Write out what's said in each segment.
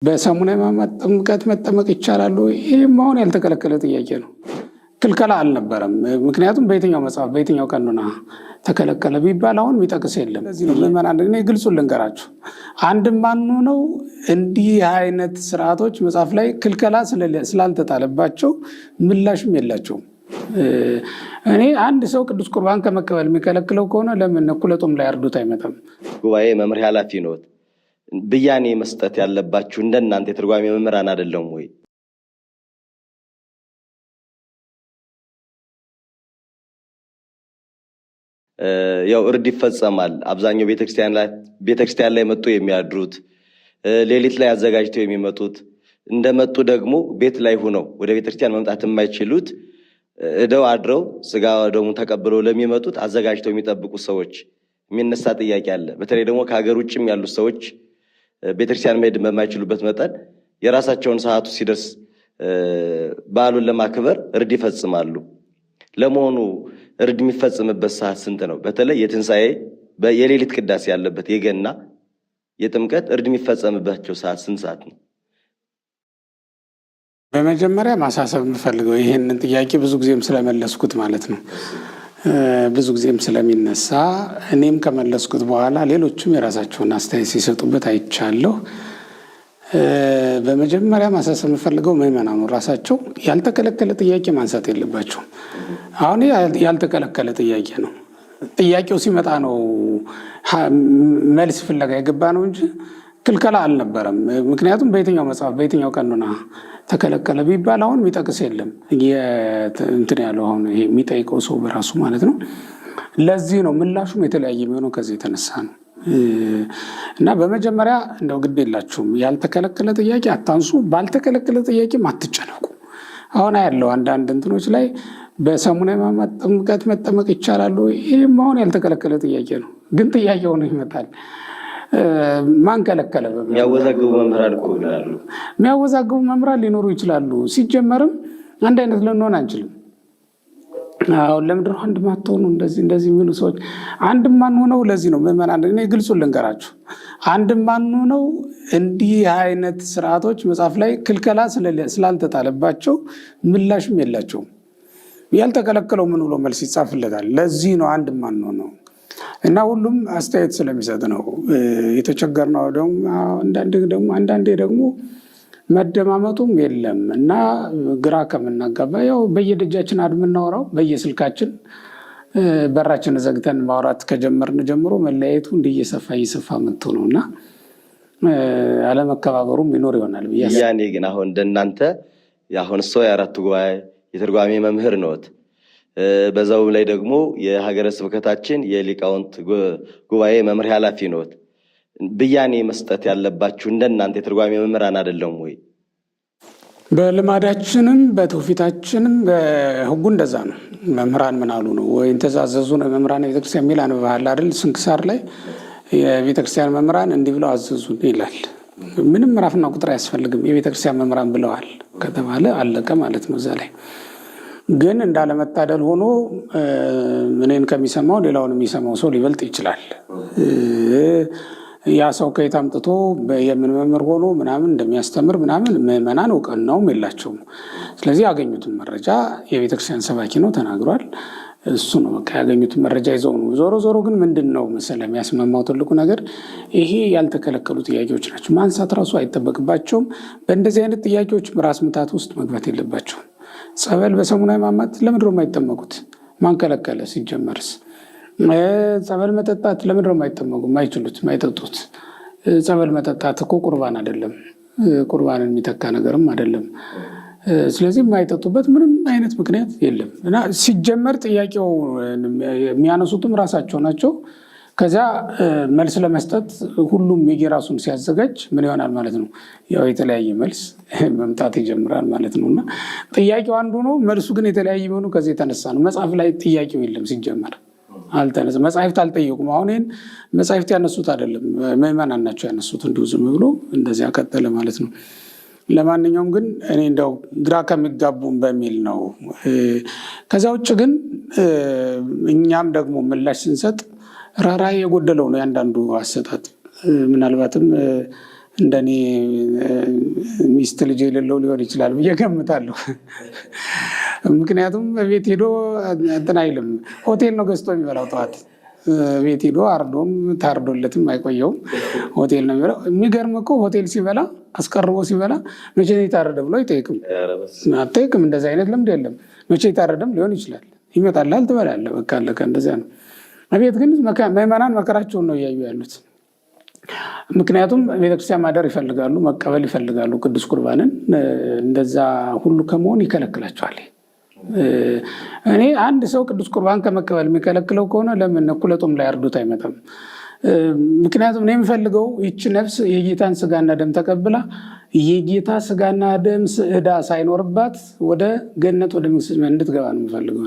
በሰሙነ ሕማማት ጥምቀት መጠመቅ ይቻላል ወይ? ይህም አሁን ያልተከለከለ ጥያቄ ነው። ክልከላ አልነበረም። ምክንያቱም በየትኛው መጽሐፍ በየትኛው ቀኖና ተከለከለ ቢባል አሁን የሚጠቅስ የለም። ለዚህ ነው ምዕመናን፣ እኔ ግልጹን ልንገራችሁ፣ አንድም ማንሆነው እንዲህ አይነት ስርዓቶች መጽሐፍ ላይ ክልከላ ስላልተጣለባቸው ምላሽም የላቸውም። እኔ አንድ ሰው ቅዱስ ቁርባን ከመቀበል የሚከለክለው ከሆነ ለምን እኩለ ጾም ላይ አርዶት አይመጣም? ጉባኤ መምሪያ ኃላፊ ነዎት። ብያኔ መስጠት ያለባችሁ እንደናንተ የትርጓሜ መምህራን አይደለም ወይ? ያው እርድ ይፈጸማል። አብዛኛው ቤተክርስቲያን ላይ መጡ የሚያድሩት ሌሊት ላይ አዘጋጅተው የሚመጡት እንደመጡ ደግሞ ቤት ላይ ሁነው ወደ ቤተክርስቲያን መምጣት የማይችሉት እደው አድረው ስጋ ደሙን ተቀብለው ለሚመጡት አዘጋጅተው የሚጠብቁ ሰዎች የሚነሳ ጥያቄ አለ። በተለይ ደግሞ ከሀገር ውጭም ያሉት ሰዎች ቤተክርስቲያን መሄድ በማይችሉበት መጠን የራሳቸውን ሰዓቱ ሲደርስ በዓሉን ለማክበር እርድ ይፈጽማሉ። ለመሆኑ እርድ የሚፈጽምበት ሰዓት ስንት ነው? በተለይ የትንሣኤ የሌሊት ቅዳሴ ያለበት የገና የጥምቀት እርድ የሚፈጸምባቸው ሰዓት ስንት ሰዓት ነው? በመጀመሪያ ማሳሰብ የምፈልገው ይህንን ጥያቄ ብዙ ጊዜም ስለመለስኩት ማለት ነው፣ ብዙ ጊዜም ስለሚነሳ እኔም ከመለስኩት በኋላ ሌሎችም የራሳቸውን አስተያየት ሲሰጡበት አይቻለሁ። በመጀመሪያ ማሳሰብ የምፈልገው ምዕመናኑ ራሳቸው ያልተከለከለ ጥያቄ ማንሳት የለባቸውም። አሁን ያልተከለከለ ጥያቄ ነው። ጥያቄው ሲመጣ ነው መልስ ፍለጋ የገባ ነው እንጂ ክልከላ አልነበረም። ምክንያቱም በየትኛው መጽሐፍ በየትኛው ቀኖና ተከለከለ ቢባል አሁን የሚጠቅስ የለም። እንትን ያለው አሁን ይሄ የሚጠይቀው ሰው በራሱ ማለት ነው። ለዚህ ነው ምላሹም የተለያየ የሚሆነው ከዚህ የተነሳ ነው። እና በመጀመሪያ እንደው ግድ የላችሁም ያልተከለከለ ጥያቄ አታንሱ፣ ባልተከለከለ ጥያቄም አትጨነቁ። አሁን ያለው አንዳንድ እንትኖች ላይ በሰሙነ ሕማማት ጥምቀት መጠመቅ ይቻላል ወይ? ይህም አሁን ያልተከለከለ ጥያቄ ነው፣ ግን ጥያቄ ሆኖ ይመጣል። ማን ከለከለ? የሚያወዛግቡ መምህራን እኮ ይላሉ። የሚያወዛግቡ መምህራን ሊኖሩ ይችላሉ። ሲጀመርም አንድ አይነት ልንሆን አንችልም። አሁን ለምንድን ነው አንድ ማትሆኑ እንደዚህ እንደዚህ የሚሉ ሰዎች አንድ ማንሆነው ለዚህ ነው። ምዕመናን እኔ ግልጹን ልንገራችሁ፣ አንድ ማንሆነው እንዲህ አይነት ስርዓቶች መጽሐፍ ላይ ክልከላ ስላልተጣለባቸው ምላሽም የላቸውም። ያልተከለከለው ምን ብሎ መልስ ይጻፍለታል? ለዚህ ነው አንድ ማንሆነው እና ሁሉም አስተያየት ስለሚሰጥ ነው የተቸገርነው። ደግሞ አንዳንዴ ደግሞ መደማመጡም የለም እና ግራ ከምናጋባ ያው በየደጃችን አድምናወራው በየስልካችን በራችን ዘግተን ማውራት ከጀመርን ጀምሮ መለያየቱ እንዲህ እየሰፋ እየሰፋ መጥቶ ነው እና አለመከባበሩም ይኖር ይሆናል። ያኔ ግን አሁን እንደናንተ አሁን እሶ የአራቱ ጉባኤ የትርጓሜ መምህር ነዎት። በዛው ላይ ደግሞ የሀገረ ስብከታችን የሊቃውንት ጉባኤ መምሪያ ኃላፊ ነዎት። ብያኔ መስጠት ያለባችሁ እንደናንተ የትርጓሜ መምህራን አይደለም ወይ? በልማዳችንም በትውፊታችንም በሕጉ እንደዛ ነው። መምህራን ምን አሉ ነው ወይም ተዛዘዙ ነው መምህራን ቤተክርስቲያን የሚል አንብበሃል አይደል? ስንክሳር ላይ የቤተክርስቲያን መምህራን እንዲህ ብለው አዘዙን ይላል። ምንም ምዕራፍና ቁጥር አያስፈልግም። የቤተክርስቲያን መምህራን ብለዋል ከተባለ አለቀ ማለት ነው። እዛ ላይ ግን እንዳለመታደል ሆኖ እኔን ከሚሰማው ሌላውን የሚሰማው ሰው ሊበልጥ ይችላል። ያ ሰው ከየት አምጥቶ የምን መምህር ሆኖ ምናምን እንደሚያስተምር ምናምን ምዕመናን እውቅናውም የላቸውም። ስለዚህ ያገኙትን መረጃ የቤተክርስቲያን ሰባኪ ነው ተናግሯል፣ እሱ ነው በቃ ያገኙትን መረጃ ይዘው ነው። ዞሮ ዞሮ ግን ምንድን ነው መሰለህ የሚያስማማው ትልቁ ነገር ይሄ ያልተከለከሉ ጥያቄዎች ናቸው። ማንሳት ራሱ አይጠበቅባቸውም። በእንደዚህ አይነት ጥያቄዎች ራስ ምታት ውስጥ መግባት የለባቸውም። ጸበል በሰሙነ ሕማማት ለምንድን ነው የማይጠመቁት? ማን ከለከለ? ሲጀመርስ ጸበል መጠጣት ለምንድን ነው የማይጠመቁ የማይችሉት የማይጠጡት? ጸበል መጠጣት እኮ ቁርባን አይደለም፣ ቁርባንን የሚተካ ነገርም አይደለም። ስለዚህ የማይጠጡበት ምንም አይነት ምክንያት የለም እና ሲጀመር ጥያቄው የሚያነሱትም ራሳቸው ናቸው። ከዚያ መልስ ለመስጠት ሁሉም የየራሱን ሲያዘጋጅ ምን ይሆናል ማለት ነው? ያው የተለያየ መልስ መምጣት ይጀምራል ማለት ነው። እና ጥያቄው አንዱ ነው፣ መልሱ ግን የተለያየ ሆኑ ከዚህ የተነሳ ነው። መጽሐፍ ላይ ጥያቄው የለም ሲጀመር አልተነሳ መጽሐፍት አልጠየቁም። አሁን ይህን መጽሐፍት ያነሱት አይደለም ምዕመናን ናቸው ያነሱት። እንዲሁ ዝም ብሎ እንደዚያ ቀጠለ ማለት ነው። ለማንኛውም ግን እኔ እንደው ግራ ከሚጋቡም በሚል ነው። ከዚያ ውጭ ግን እኛም ደግሞ ምላሽ ስንሰጥ ራራይ የጎደለው ነው ያንዳንዱ አሰጣጥ። ምናልባትም እንደኔ ሚስት ልጅ የሌለው ሊሆን ይችላል ብዬ ገምታለሁ። ምክንያቱም ቤት ሄዶ እንትን አይልም። ሆቴል ነው ገዝቶ የሚበላው። ጠዋት ቤት ሄዶ አርዶም ታርዶለትም አይቆየውም። ሆቴል ነው የሚበላው። የሚገርም እኮ ሆቴል ሲበላ አስቀርቦ ሲበላ መቼ የታረደ ብሎ አይጠይቅም። አትጠይቅም። እንደዚህ አይነት ልምድ የለም። መቼ የታረደም ሊሆን ይችላል። ይመጣልሃል፣ ትበላለህ። በቃ አለቀ። እንደዚያ ነው። ቤት ግን ምዕመናን መከራቸውን ነው እያዩ ያሉት። ምክንያቱም ቤተክርስቲያን ማደር ይፈልጋሉ፣ መቀበል ይፈልጋሉ ቅዱስ ቁርባንን። እንደዛ ሁሉ ከመሆን ይከለክላቸዋል። እኔ አንድ ሰው ቅዱስ ቁርባን ከመቀበል የሚከለክለው ከሆነ ለምን እኩለ ጾም ላይ አርዶት አይመጣም? ምክንያቱም እኔ የምፈልገው ይቺ ነፍስ የጌታን ስጋና ደም ተቀብላ የጌታ ስጋና ደም ዕዳ ሳይኖርባት ወደ ገነት ወደ መንግሥተ ሰማያት እንድትገባ ነው የምፈልገው።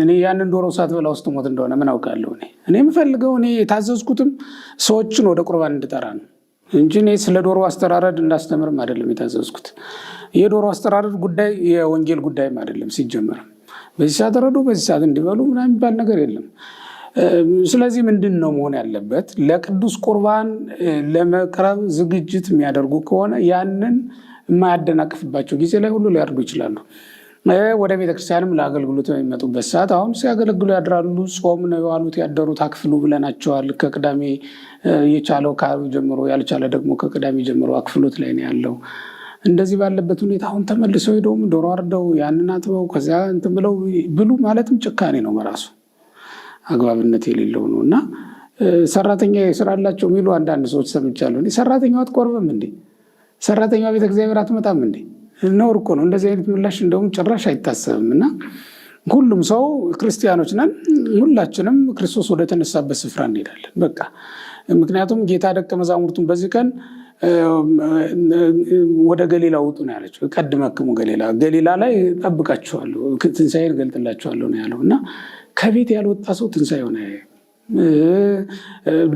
እኔ ያንን ዶሮ ሳትበላ ውስጥ ሞት እንደሆነ ምን አውቃለሁ? እኔ የምፈልገው እኔ የታዘዝኩትም ሰዎችን ወደ ቁርባን እንድጠራ ነው እንጂ እኔ ስለ ዶሮ አስተራረድ እንዳስተምርም አይደለም የታዘዝኩት። የዶሮ አስተራረድ ጉዳይ የወንጌል ጉዳይም አይደለም ሲጀመርም። በዚህ ሰዓት ረዱ፣ በዚህ ሰዓት እንዲበሉ ምናምን የሚባል ነገር የለም። ስለዚህ ምንድን ነው መሆን ያለበት? ለቅዱስ ቁርባን ለመቅረብ ዝግጅት የሚያደርጉ ከሆነ ያንን የማያደናቅፍባቸው ጊዜ ላይ ሁሉ ሊያርዱ ይችላሉ። ወደ ቤተክርስቲያንም ለአገልግሎት በሚመጡበት ሰዓት አሁን ሲያገለግሉ ያድራሉ። ጾም ነው የዋሉት ያደሩት፣ አክፍሉ ብለናቸዋል። ከቅዳሜ የቻለው ከዓርብ ጀምሮ፣ ያልቻለ ደግሞ ከቅዳሜ ጀምሮ አክፍሎት ላይ ነው ያለው። እንደዚህ ባለበት ሁኔታ አሁን ተመልሰው ሄደውም ዶሮ አርደው ያንን አጥበው ከዚያ እንትን ብለው ብሉ ማለትም ጭካኔ ነው በራሱ አግባብነት የሌለው ነው። እና ሰራተኛ ስራ አላቸው የሚሉ አንዳንድ ሰዎች ሰምቻለሁ። ሰራተኛዋ አትቆርብም እንዴ? ሰራተኛዋ ቤተ እግዚአብሔር አትመጣም እንዴ? ነውር እኮ ነው። እንደዚህ አይነት ምላሽ እንደውም ጭራሽ አይታሰብም። እና ሁሉም ሰው ክርስቲያኖች ነን። ሁላችንም ክርስቶስ ወደ ተነሳበት ስፍራ እንሄዳለን። በቃ ምክንያቱም ጌታ ደቀ መዛሙርቱን በዚህ ቀን ወደ ገሊላ ውጡ ነው ያለችው። ቀድመክሙ ገሊላ፣ ገሊላ ላይ ጠብቃችኋለሁ፣ ትንሣኤን እገልጥላችኋለሁ ነው ያለው። እና ከቤት ያልወጣ ሰው ትንሣኤውን አያይም።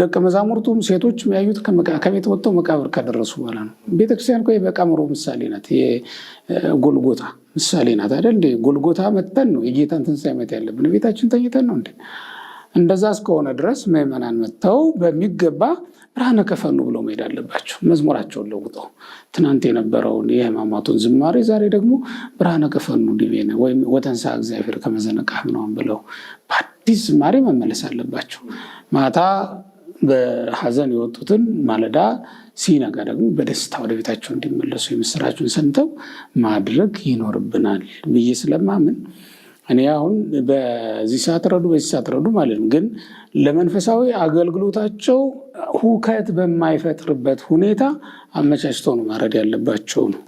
ደቀ መዛሙርቱም ሴቶች ያዩት ከቤት ወጥተው መቃብር ከደረሱ በኋላ ነው። ቤተክርስቲያን እኮ የመቃብሩ ምሳሌ ናት፣ የጎልጎታ ምሳሌ ናት አይደል እንዴ? ጎልጎታ መተን ነው የጌታን ትንሣኤ ማየት ያለብን። ቤታችን ተኝተን ነው እንዴ? እንደዛ እስከሆነ ድረስ ምዕመናን መጥተው በሚገባ ብርሃነ ከፈኑ ብለው መሄድ አለባቸው። መዝሙራቸውን ለውጠው ትናንት የነበረውን የሕማማቱን ዝማሬ ዛሬ ደግሞ ብርሃነ ከፈኑ ዲቤነ ወይም ወተንሥአ እግዚአብሔር ከመ ዘነቅሐ ምናምን ብለው በአዲስ ዝማሬ መመለስ አለባቸው። ማታ በሐዘን የወጡትን ማለዳ ሲነጋ ደግሞ በደስታ ወደ ቤታቸው እንዲመለሱ የምስራቹን ሰምተው ማድረግ ይኖርብናል ብዬ ስለማምን እኔ አሁን በዚህ ሰዓት ረዱ በዚህ ሰዓት ረዱ ማለት ነው። ግን ለመንፈሳዊ አገልግሎታቸው ሁከት በማይፈጥርበት ሁኔታ አመቻችተው ነው ማረድ ያለባቸው ነው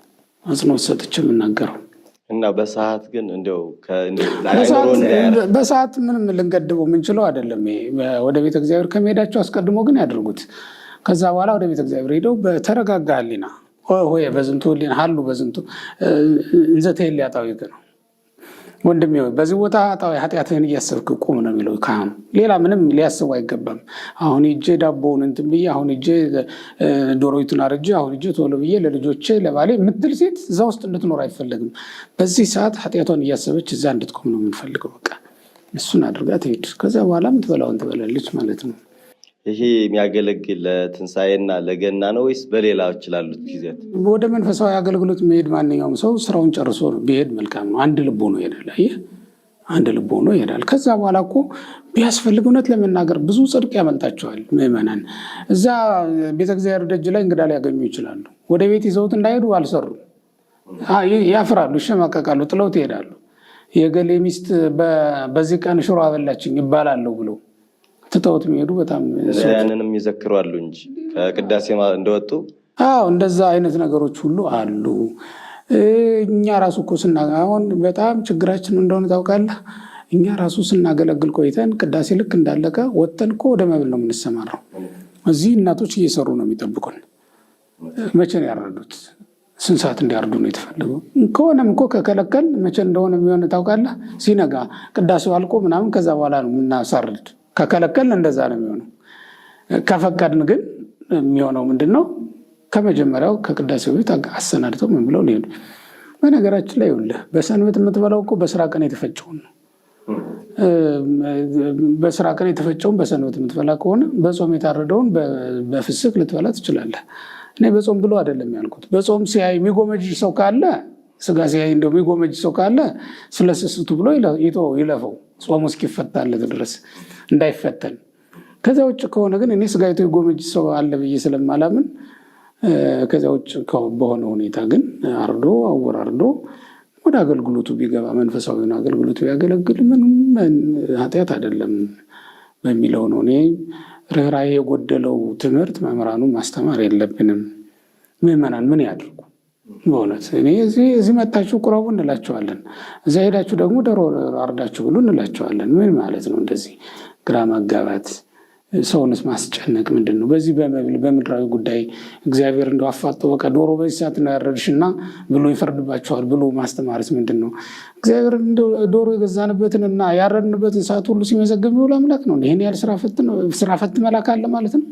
አጽንኦት ሰጥቼ የምናገረው። እና በሰዓት ግን እንደው በሰዓት ምንም ልንገድበው የምንችለው አይደለም። ይሄ ወደ ቤተ እግዚአብሔር ከመሄዳቸው አስቀድሞ ግን ያድርጉት። ከዛ በኋላ ወደ ቤተ እግዚአብሔር ሄደው በተረጋጋ ሕሊና ሆይ በዝንቱ ሕሊና ሀሉ በዝንቱ እንዘ ትሄሊ ኃጣውኢከ ነው ወንድሜ ሆይ በዚህ ቦታ ኃጢአትህን እያሰብክ ቁም ነው የሚለው ካህኑ። ሌላ ምንም ሊያስቡ አይገባም። አሁን ሂጄ ዳቦውን እንትን ብዬ፣ አሁን ሂጄ ዶሮይቱን አርጄ፣ አሁን ሂጄ ቶሎ ብዬ ለልጆቼ ለባሌ የምትል ሴት እዛ ውስጥ እንድትኖር አይፈለግም። በዚህ ሰዓት ኃጢአቷን እያሰበች እዛ እንድትቆም ነው የምንፈልገው። በቃ እሱን አድርጋ ትሄድ። ከዚያ በኋላ የምትበላውን ትበላለች ማለት ነው። ይሄ የሚያገለግል ለትንሣኤና ለገና ነው ወይስ በሌላዎች ላሉት ጊዜያት? ወደ መንፈሳዊ አገልግሎት መሄድ ማንኛውም ሰው ስራውን ጨርሶ ነው ቢሄድ መልካም ነው። አንድ ልብ ሆኖ ይሄዳል። አየህ፣ አንድ ልብ ሆኖ ይሄዳል። ከዛ በኋላ እኮ ቢያስፈልግ እውነት ለመናገር ብዙ ጽድቅ ያመልጣቸዋል ምዕመናን። እዛ ቤተ እግዚአብሔር ደጅ ላይ እንግዳ ሊያገኙ ይችላሉ። ወደ ቤት ይዘውት እንዳይሄዱ አልሰሩም። ያፍራሉ፣ ይሸማቀቃሉ፣ ጥለውት ይሄዳሉ። የገሌ ሚስት በዚህ ቀን ሽሮ አበላችኝ ይባላለሁ ብለው ትተውት የሚሄዱ በጣም ያንንም ይዘክሯሉ እንጂ ከቅዳሴ እንደወጡ። አዎ እንደዛ አይነት ነገሮች ሁሉ አሉ። እኛ ራሱ እኮ አሁን በጣም ችግራችን እንደሆነ ታውቃለህ። እኛ ራሱ ስናገለግል ቆይተን ቅዳሴ ልክ እንዳለቀ ወጥተን እኮ ወደ መብል ነው የምንሰማራው። እዚህ እናቶች እየሰሩ ነው የሚጠብቁን። መቼ ነው ያረዱት? ስንት ሰዓት እንዲያርዱ ነው የተፈለገው? ከሆነም እኮ ከከለከል መቼ እንደሆነ የሚሆን ታውቃለህ። ሲነጋ ቅዳሴው አልቆ ምናምን ከዛ በኋላ ነው የምናሳርድ። ከከለከልን እንደዛ ነው የሚሆነው። ከፈቀድን ግን የሚሆነው ምንድን ነው? ከመጀመሪያው ከቅዳሴው ቤት አሰናድተው ምን ብለው ሊሄዱ። በነገራችን ላይ ይኸውልህ በሰንበት የምትበላው እኮ በስራ ቀን የተፈጨውን ነው። በስራ ቀን የተፈጨውን በሰንበት የምትበላ ከሆነ በጾም የታረደውን በፍስክ ልትበላ ትችላለህ። እኔ በጾም ብሎ አይደለም ያልኩት። በጾም ሲያይ የሚጎመጅ ሰው ካለ፣ ስጋ ሲያይ እንደው የሚጎመጅ ሰው ካለ ስለ ስስቱ ብሎ ይለፈው፣ ጾሙ እስኪፈታለት ድረስ እንዳይፈተን። ከዚያ ውጭ ከሆነ ግን እኔ ስጋ አይቶ የጎመጅ ሰው አለ ብዬ ስለማላምን፣ ከዚያ ውጭ በሆነ ሁኔታ ግን አርዶ አወራርዶ ወደ አገልግሎቱ ቢገባ፣ መንፈሳዊውን አገልግሎቱ ቢያገለግል ምንም ኃጢአት አይደለም በሚለው ነው። እኔ ርኅራኄ የጎደለው ትምህርት መምህራኑ ማስተማር የለብንም። ምዕመናን ምን ያድርጉ? በእውነት እኔ እዚህ መጣችሁ ቁረቡ እንላቸዋለን፣ እዚያ ሄዳችሁ ደግሞ ዶሮ አርዳችሁ ብሉ እንላቸዋለን። ምን ማለት ነው? እንደዚህ ግራ ማጋባት፣ ሰውንስ ማስጨነቅ ምንድን ነው? በዚህ በምድራዊ ጉዳይ እግዚአብሔር እንደው አፋጦ በቃ ዶሮ በዚህ ሰዓት ነው ያረድሽና ብሎ ይፈርድባቸዋል ብሎ ማስተማርስ ምንድን ነው? እግዚአብሔር ዶሮ የገዛንበትን እና ያረድንበትን ሰዓት ሁሉ ሲመዘግብ የሚውል አምላክ ነው። ይህን ያህል ስራ ፈት መላክ አለ ማለት ነው?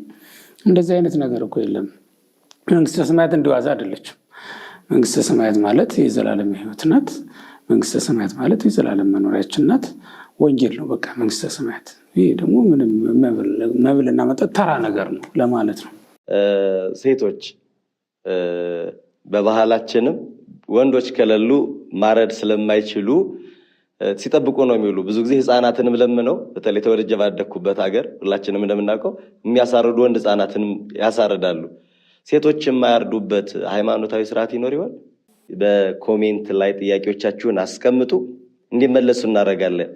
እንደዚህ አይነት ነገር እኮ የለም። መንግስተ ሰማያት እንዲዋዛ አይደለችም። መንግስተ ሰማያት ማለት የዘላለም ሕይወት ናት። መንግስተ ሰማያት ማለት የዘላለም መኖሪያችን ናት። ወንጌል ነው በቃ መንግስተ ሰማያት። ይህ ደግሞ ምንም መብልና መጠጥ ተራ ነገር ነው ለማለት ነው። ሴቶች በባህላችንም ወንዶች ከሌሉ ማረድ ስለማይችሉ ሲጠብቁ ነው የሚውሉ። ብዙ ጊዜ ህፃናትንም ለምነው፣ በተለይ ተወልጄ ባደግኩበት ሀገር ሁላችንም እንደምናውቀው የሚያሳርዱ ወንድ ህፃናትንም ያሳርዳሉ። ሴቶች የማያርዱበት ሃይማኖታዊ ስርዓት ይኖር ይሆን? በ comment ላይ ጥያቄዎቻችሁን አስቀምጡ፣ እንዲመለሱ እናደርጋለን።